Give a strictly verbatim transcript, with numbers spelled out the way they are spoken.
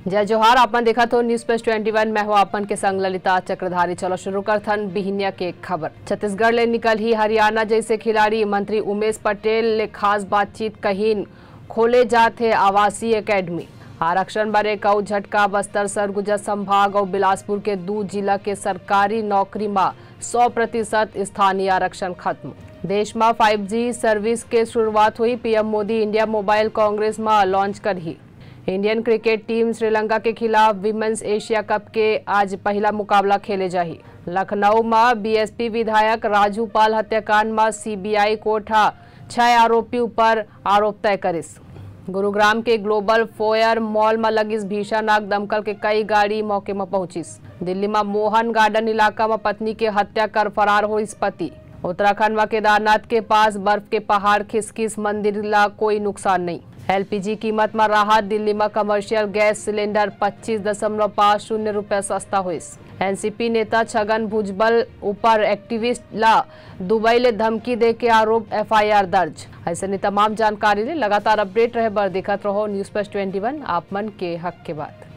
जय जोहार, आपन देखत हो News Plus twenty one, मैं हूं आपन के संग ललिता चक्रधारी। चलो शुरू करथन बिहिनिया के खबर। छत्तीसगढ़ ले निकलही हरियाणा जैसे खिलाड़ी, मंत्री उमेश पटेल ले खास बातचीत कहिन, खोले जात हे आवासीय एकेडमी। आरक्षण बर एक अउ झटका, बस्तर, सरगुजा संभाग अउ बिलासपुर के दू जिला के सरकारी नौकरी म सौ प्रतिशत स्थानीय आरक्षण खत्म। देश म five G service के शुरुआत हुई, PM Modi India Mobile Congress म launch करही। इंडियन क्रिकेट टीम श्रीलंका के खिलाफ विमेंस एशिया कप के आज पहला मुकाबला खेले जाही। लखनऊ म बीएसपी विधायक राजू पाल हत्याकांड म सीबीआई कोर्ट ह छह आरोपी ऊपर आरोप तय करिस। गुरुग्राम के ग्लोबल फोयर मॉल म लगिस भीषण आग, दमकल के कई गाड़ी मौके म पहुंचिस। दिल्ली म मोहन गार्डन इलाका म पत्नी के हत्या कर फरार होइस पति। उत्तराखंड म केदारनाथ के पास बर्फ के पहाड़ खिसकिस, मंदिर ला कोई नुकसान नहीं। एलपीजी कीमत म राहत, दिल्ली म कमर्शियल गैस सिलेंडर पच्चीस दशमलव पाँच शून्य रुपया सस्ता होइस। एनसीपी नेता छगन भुजबल ऊपर एक्टिविस्ट ला दुबई ले धमकी दे के आरोप, एफआईआर दर्ज। ऐसे ही तमाम जानकारी ले लगातार अपडेट रहे बर देखत रहो News Plus twenty one, आप मन के हक के बात।